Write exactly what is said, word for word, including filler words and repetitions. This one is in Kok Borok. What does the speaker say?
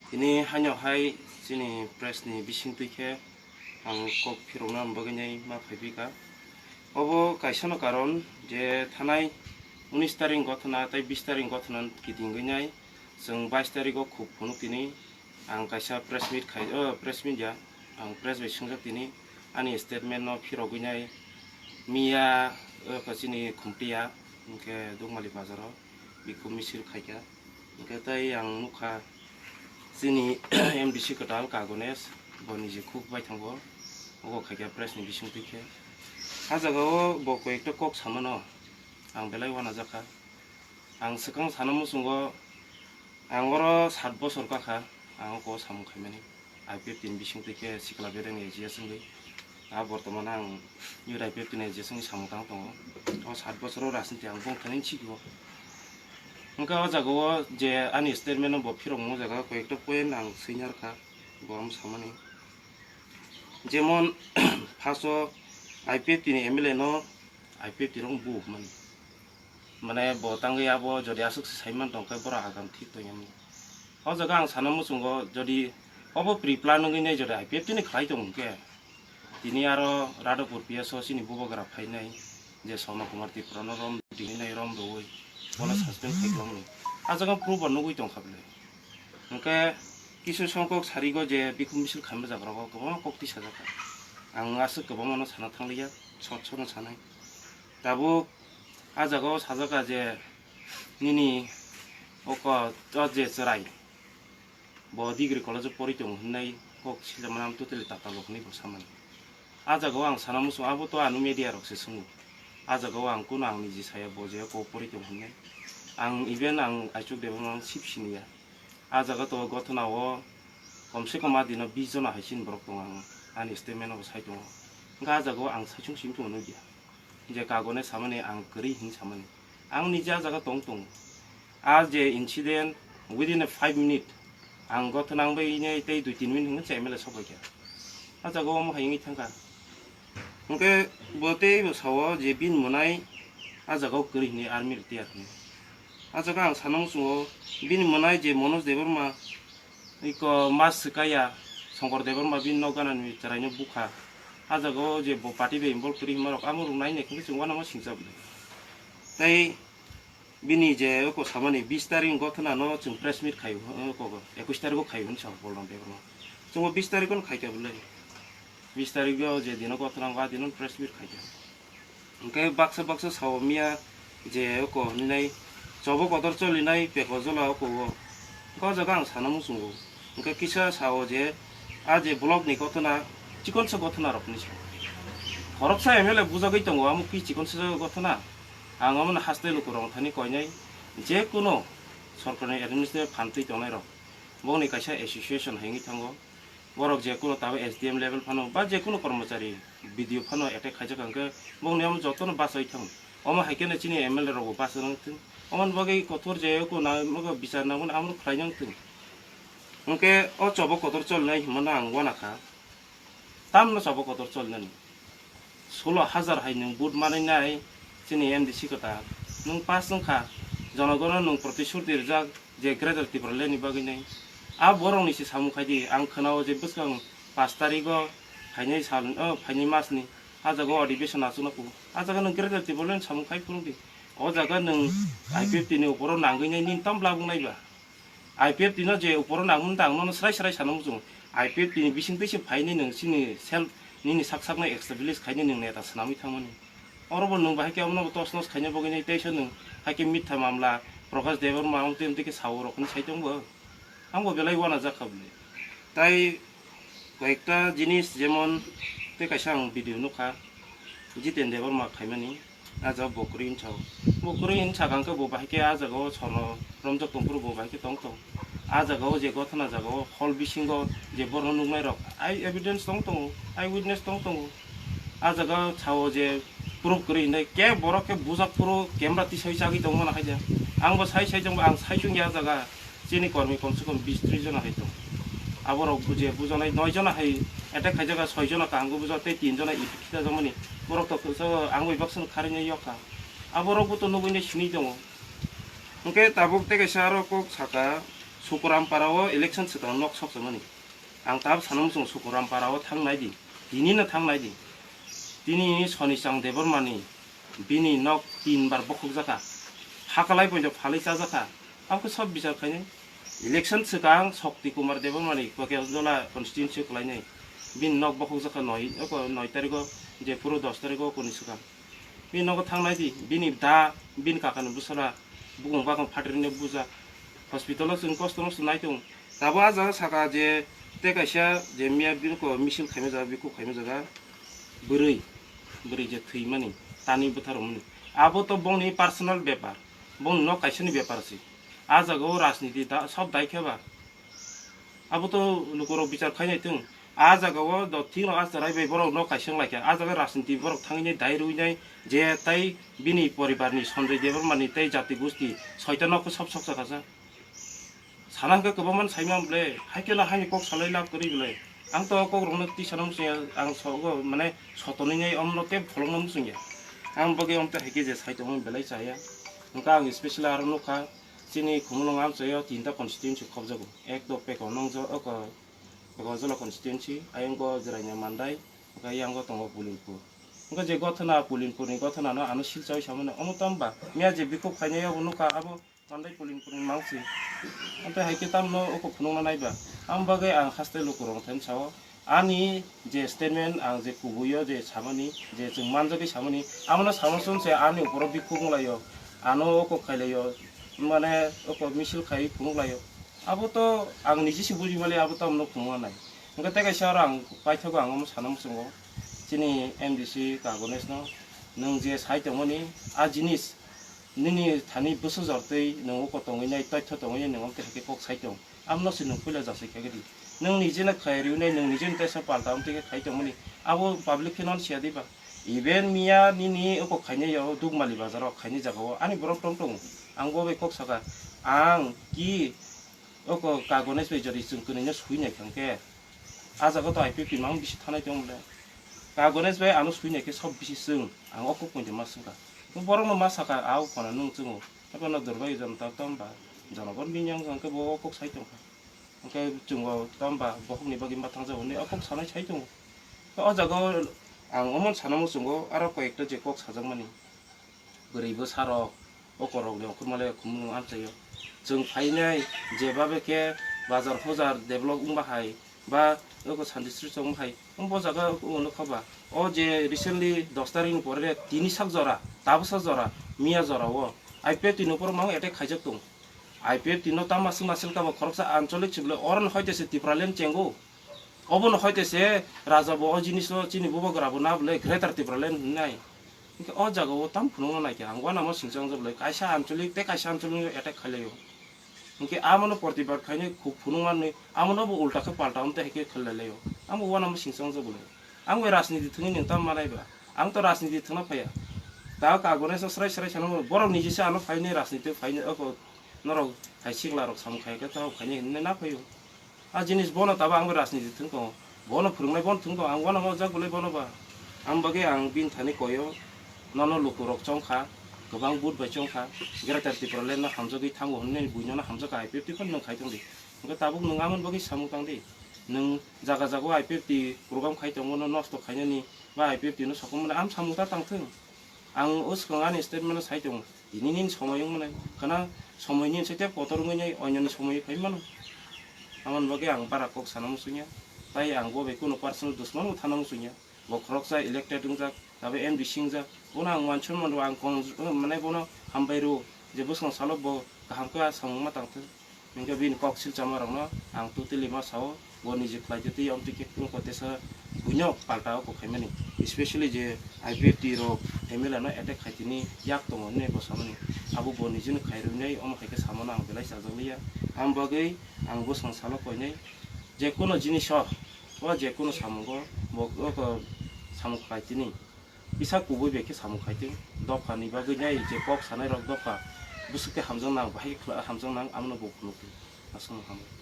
Tini haino hai chini press ni bising twi khe ang kok phirokna bagwi nai ma phai phi kha. Obo kaisa no karon je thanai unis tarik gothona tei bis tarik gothona kitingwi nai chwng bais tarik o khuk phunuk tini ang kaisa press meet khai, o press meet ya, ang press bai swngjak tini ani statement no phirogwi nai miya, o chini Khumtiya, hwnkhe Dukmali bazar o bikhuk misil khaikha. Hwnkhe tei ang nukha chini M D C kwtal Kagones, bo niji khuk bai thango, obo khaikha press ni bising twi khe. A jaga o bo koi ekta kok samano ang belai uanajakha. Ang swkang sana muchungo, ang oro sat bosor kakha, ang oko samung khaimani. I P F T ni bising twi khe sikla bedeng A G S wngwi. A bortoman ang youth I P F T ni A G S wngwi samung tang tongo. O sat bosoro rajniti ang bongthani sikgo. Hwnkhe o jaga o je ani statement no bo phirokmung o jaga koyekta point ang swina rwkha, bo ang samani. Jemon first o I P F T ni M L A no I P F T rok bu mani. Mane bo tangwi abo jodi aswk se saiman tong khe borok agam thik tongya mani. O jaga ang sana muchungo jodi obo pre-plan wngwi nai jodi I P F T ni khlai tong khe tini aro Radhapur P S o chini bubagra phainai je Sona Kumar Tripura no rom rinai rom rwui bono suspend khai tongmani. A jaga proof bo nugui tong kha bwle. Hwnkhe kisu songkok sarigo je bikhuk misil khaima jaga rogo kwbangma kok twi sajak kha. Ang aswk kwbangma no sana thangliya, sot sot no sanai. Tabuk a jaga o sajak kha je nini oko o je chwrai bo degree college o pori tongo hwnwi kok sijakmani ang totally tatal rok hwnwi bo samani. A jaga o ang sana muchung abo to ano media rok se swngo. A jaga o ang kuno ang niji saya bo je kok pori tongo hwnwi. Ang even ang Aichuk Debbarma ang sip siniya. A jaga to gothona o komse kom a dino bis jona hai chini borok tongo ang ani statement o bo sai tongo. Hwnkhe a jaga o ang saichung simi tongo nukya. Je kagone samani ang kwrwi hin samani. Ang niji a jaga tong tongo. A je incident within a five minute ang gothona ang bai nai tei dui tin minute hwnwi se M L A sok bai kha. A jaga o omo hai wngwi thangkha. Hwnkhe bo tei bo sao je bini mwnai a jaga o kwrwi hwnwi army rok tiyar hwnwi. A jaga ang sana muchungo bini mwnai je Manoj Debbarma iko mas swkaya Shankar Debbarma bini nok ganani chwraino bukha. A jaga o je bo party bai involve kwrwi hwnma rok amo rok nai nai khe chwng uanama singcha bwlai. Tei bini je oko samani bis tarik gothona no chwng press meet khai, oko ekush tarik o khai hwnwi sa Bolram Debbarma. Chwng o bis tarik o khai kha bwlai. Bis tarik o je dino gothona o a dino press meet khai kha. Hwnkhe baksa baksa sao miya je oko hinwi nai chobo kotor cholinai peko jola oko o. Hwnkhe o jaga ang sana muchungo. Hwnkhe kisa sao je a je block ni gothona chikonsa gothona rok hinwi sa. Khoroksa M L A bujagwi tongo amo ki chikonsa gothona. Ang omono haste lukurok thani koinai je kuno sorkarni administrative phan twi tongnai rok. Bongni kaisa association hai wngwi thango. Borok je kuno tabuk S D M level phano ba je kuno kormochari B D O phano attack khaijak hwnkhe bongni omo jotono bachai thang. Omo hai kheno chini M L A rokbo bacha nang thung. Omoni bagwi kotor je kuno bichar nangmani amo khlai nang thung. Hwnkhe o chobo kotor cholnai hwnmano ang uanakha. Tamno chobo kotor cholnani. Solo hajar hai nwng vote manwi nai chini M D C kwtal. Nwng pass wngkha. Jonogono nwng protishruti rijak je Greater Tipraland ni bagwi nai. A borok ni se samung khai di. Ang khwnao je bwskang pash tarigo phainai sal, o phainai mas ni. A jaga o adhibeshon achukna kubu. A jaga nwng Greater Tipraland samung khai phunuk di. O jaga nwng I P F T ni uporo nangwi nai nini tam bla bung nai ba. I P F T no je uporo nangmani tang nono srai srai sana muchung. I P F T ni bising twi se phaini nwng chini self nini sak sak no establish khaini nwng neta swnamwi thangmani. Oro bo nwng bahai khe omono bo tos nos khaina bagwi nai teisa nwng hai khe mitha mamla Prakash Debbarma wng twi wng twi khe sao rok hinwi sai tong bo. Ang bo belai uanajak kha bwle. Tai koyekta jinis jemon tei kaisa ang video nukha Jiten Debbarma khaimani. A jaga bo kwrwi hinsa o. Bo kwrwi hinsa kang khe bo bahai khe a jaga o sono romjak tong phuru bo bahai khe tong tong. A jaga o je gothona jaga o hall bisingo je borok nuknai rok ai evidence tong tongo, ai witness tong tongo. A jaga o sao je proof kwrwi hinai khe borok khe bujak phuru camera tisai chagwi tong mano hai de. Ang bo sai sai jang bo ang sai chungya a jaga. Chini kormi komse kom bis tris jona hai tong. Aborok je bujanai noi jona hai attack khaijak, soi jona kaham khe bujak tei tin jona ipit khitajak mani. Borok to kwchao ang bai baksa no kharwi nai yok kha. Aborok bo to nugwi nai sini tongo. Hwnkhe tabuk tei kaisa aro kok saka, Sukuram para o election swkang nok sokjakmani. Ang tab sana muchung Sukuram para o thang nai di. Tini no thang nai di. Tini Sonichang Debbarma ni bini nok tin bar bokhok jakha. Hakalai poito phalai cha jakha. Ang khe sob bichar khainai. Election swkang Shakti Kumar Debbarma ni Pakeljola constituency kwlainai. Bini nok bokhok jakha noi, oko noi tarikh o, je phuru dos tarikh o koni swkang. Bini nogo thang nai di, bini da, bini kaka ni bwsala, bukung bakung phatri ni buja. Hospital o chwng kosto mosto nai tongo. Tabuk ah jaga saka je tei kaisa je miya bini ko misil khaima jaga, bikhuk khaima jaga, bwrwi, bwrwi je thwimani, tani bwtharwmani. Abo to bongni personal bepar, bongni nok kaisa ni bepar se. Ah jaga o rajniti da, sob dai khe ba. Abo to lukurok bichar khainai thung. Ah jaga o do thik no ah chwrai bai borok nok kaisa wng lai kha. Ah jaga rajniti borok thangwi nai dai rwi nai je tai bini poribar ni Sanjay Debbarma ni tei jati gusti soita nok khe sob sok chakha sa. Sana hwnkhe kwbangma sai man ble, hai khe no haini kok salai lab kwrwi ble. Ang to kok rok no twi sana muchung ya, ang sogo mane sotonwi nai om no tei pholong no muchung ya. Ang bagwi om tei hai khe je sai tongmani belai cha ya. Hwnkhe ang specially aro nukha. Chini Khumulwng amchaio tinta constituency khobjago. Ek to Peko nongjo-, oko Pekojola constituency, ayang go Jirania Mandai, hwnkhe yang go tongo Pulinpur. Hwnkhe je gothona, Pulinpur ni gothona no ano silchawi samani, omo tamo ba? Miya je bikhuk khainai abo nukha abo Mandai Pulinpur ni mangsi. Amtwi hai khe tamno oko phunukna nai ba? Amo bagwi ang haste lukurok thani sao. Ani je statement ang je kubuio je samani, je chwng manjagwi samani, amono sama song se ani uporo bikhuk wnglaio, ano oko khailaio, mane oko misil khai phunuk laio. Abo to ang niji se buji mali, abo to amno phunuk nai. Hwnkhe tei kaisa oro ang paithago ang omo sana muchungo, chini M D C Kagones no, nwng je sai tongmani, a jinis nini thani bwsajor twi nwng oko tongwi nai, toitho tongwi nai, nwng omo tei hai khe kok sai tong. Amno se nwng puila jasai kha di. Nwng nijeno khai riwnai, nwng nijeno teisa palta amtwi khe khai tongmani. Abo public khe non siya diba? Even miya nini oko khainai yo Dukmali bazar o khainai jaga o ani borok tong tongo. Ang bo bai kok saka. Ang ki oko Kagones bai jodi chwng kwnwi no sui nai kha hwnkhe. Ah jaga to I P F T mang bisi thanai tong le. Kagones bai ano sui nai khe sob bisi chwng. Ang o kok poito ma swngkha. Borok no ma saka, a o phano nwng chwngo. Abo no Durbai Jonta tong ba, Jonogon Binyang hwnkhe bo o kok sai tongkha. Hwnkhe chwng bo tong ba, bokhokni bagwi ma thangjago hwnwi o kok sanai sai tongo. O jaga o ang omo sana muchungo, aro koyekta je kok sajakmani, bwrwi bwsarok, o korokni okhormale khumung amchaio. Chwng phainai, jebabe khe bazar hojar develop wngma hai, ba oko Santi Sri chong hai, bo jaga o nukha ba. O je recently dos tarikh ni pore tini sak jora, tabuk sak jora, miya jora o I P F T ni upor mang attack khaijak tong. I P F T no tama swngma selka bo khoroksa anchalik chibole, oro no hoite se Tipraland chengo. Obo no hoite se raja bo o jinis o chini bubagra bo na bole Greater Tipraland hinai. Hwnkhe o jaga o tam phunukna naikhe ang uanamo singchang jabole kaisa anchalik tei kaisa anchalik attack khailaio. Hwnkhe amono protibad khainai khuk phunukmanwi amono bo ulta khe palta amtwi hai khe khlailaio. Amo uanamo singchang jabole. Ang bai rajniti thwngwi nwng tam manai ba? Ang to rajniti thwngna phaiya. Ta Kagones no srai srai sana borok niji se ano phainai rajniti phainai oko norok hai sikla rok samung khaiya khe ta phainai hinwi na phaio. A jinis bono tabo ang bai rajniti thwng tongo. Bono phwrwngnai bono thwng tongo. Ang uanamo jak bolai bono ba. Ang bagwi ang bini thani koyo. Nono lukurok chongkha. Kwbang vote bai chongkha. Greater Tipraland no hamjagwi thango hwnwi buino no hamjakha I P F T phano nwng khai tongdi. Hwnkhe tabuk nwng amoni bagwi samung tangdi. Nwng jaga jaga o I P F T program khai tongo no nosto khainani ba I P F T no sokomani am samung ta tangthwng. Ang o swkang ani statement no sai tongo. Tini nini somoi wngmani khana somoi nini sai tei kotor wngwi nai oinoni somoi phai mano. Amoni bagwi ang bara kok sana muchungya. Tai ang bo bai kuno personal dusman bo thana muchungya. Bo khoroksa elected wngjak, abo M D C wngjak. Bono ang uansuk mano, ang kong, mane bono hambai rw je bwswng salo bo kaham khe samung ma tangthwng. Hwnkhe bini kok silchama rokno ang totally ma sao, bo niji khlai twi amtwi khe wngkha teisa buino palta o kok khaimani, especially je I P F T rok M L A no attack khai tini yak tongo hwnwi bo samani, abo bo nijini khai rwnai omo hai khe samano ang belai chajak liya. Ang bagwi ang bwswng salo koinai je kono jinis o, o je kono samungo bo samung khlai tini. Kisa kubui bai khe samung khai tong. Dopha ni bagwi nai je kok sanai rok dopha bwswk khe hamjak nang, bahai khe hamjak nang, amo no bo phunuk tong. Aswk no hamjak.